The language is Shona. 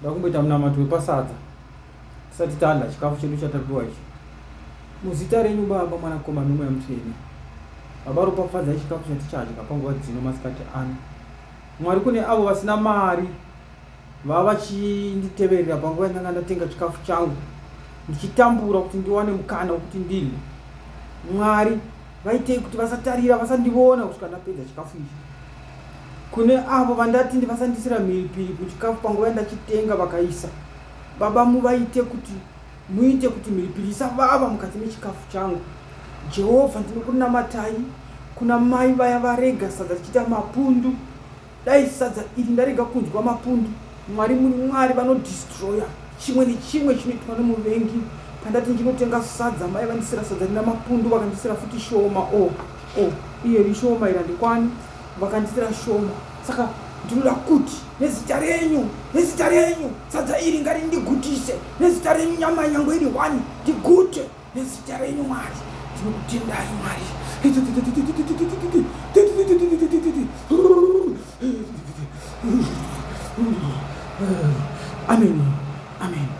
Ndoda kumboita munamato wepasadza tisati tadla chikafu chedu chatapiwa ichi. Muzita renyu Baba, Mwanakomana noMweya Mutsvene. Baba ropafadzai chikafu chatichadya panguva dzino masikati ano. Mwari kune avo vasina mari vava vachinditeverera panguva yandanga ndatenga chikafu changu ndichitambura kuti ndiwane mukana wekuti ndidye. Mwari vaitei kuti vasatarira vasandiona kusvika ndapedza chikafu ichi. Kune avo vandati ndivasandisira mhiripiri kuchikafu panguva yandachitenga vakaisa. Baba muvaite kuti muite kuti mhiripiri isavava mukati mechikafu changu. Jehovha ndinokunamatai kuna mai vaya varega sadza richiita mapundu. Dai sadza iri ndarega kunzwa mapundu. Mwari muri Mwari vanodestroya chimwe nechimwe chinoitwa nemuvengi. Pandati ndinotenga sadza mai vandisira sadza rina mapundu vakandisira futi shoma o oh, o oh, iye rishoma iri handikwani vakandisira shoma saka ndinoda kuti nezita renyu nezita renyu sadza iri ngarindigutise nezita renyu nyama yangu iri one ndigute nezita renyu Mwari ndinokutendai Mwari. Amen. Amen.